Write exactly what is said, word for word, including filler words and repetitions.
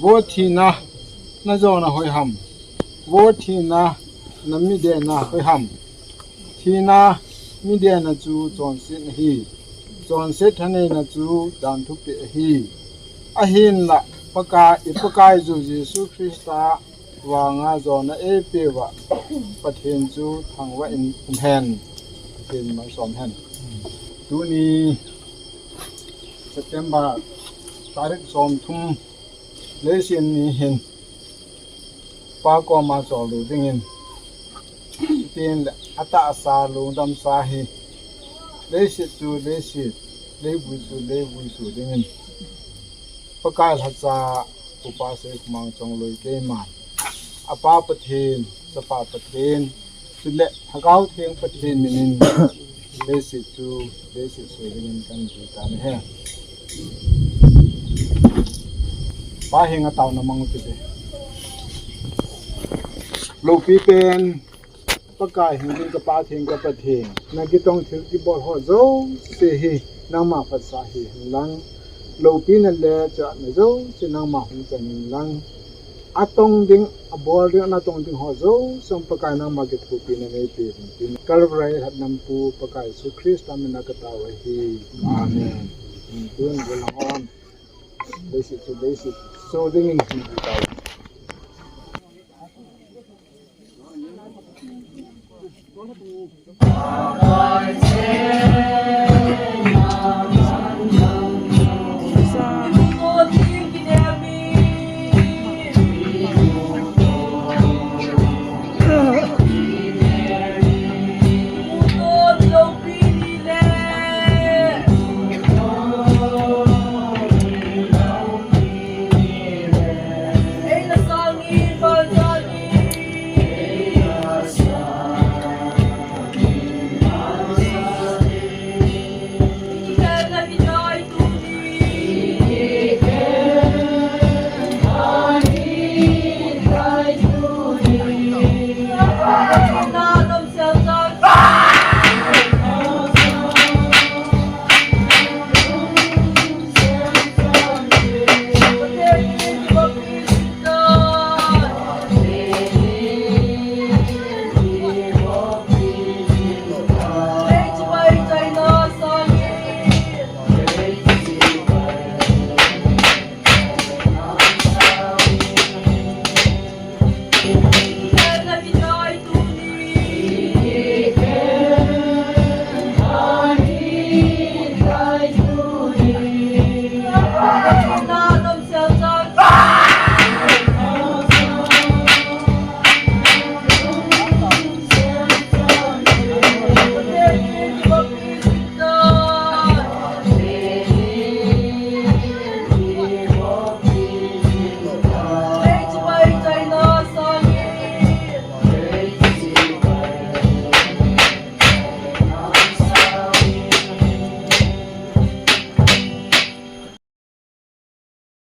Vo thina, najona hoiham? Vo thina, namidena hoiham? Thina, midena chu chonsetna ahi. Chonset thaneina chu dan thupeh ahi. Ahinla, Pakai, i Pakaiyu Jesu Christa vanga jona eipeuva, Pathen chu thangvah in umhen. Pathen malsom hen. Tuni September tarik somthum, leiset ni hin Pa koma choldo dingin, tin le atahsa lungdamsa hi, leiset chu leiset, leivui chu leivui chu dingin, Pakai lhacha, Upa Seikhomang Chongloi keiman, Apa Pathen, Chapa Pathen, chule Lhagao Theng Pathen minin, leiset chu leiset soi dingin kahin ti tan ahi. Pa henga taona mang u hite. Loupi pen, Pakai hing ding ka Pa Theng ka Pathen, nakitong thil kibol ho jouse hi nangma phatsa hihen lang, loupina le chana jouse nangma hung chang hen lang, atong ding, abol ding, anatong ding ho jouse Pakai nangma kithopina neipeh in tin, Calvary lhatnampu Pakai Jesu Christa mina katao ahi. Amen. Tun, leiset chu leiset soi dingin hin tao.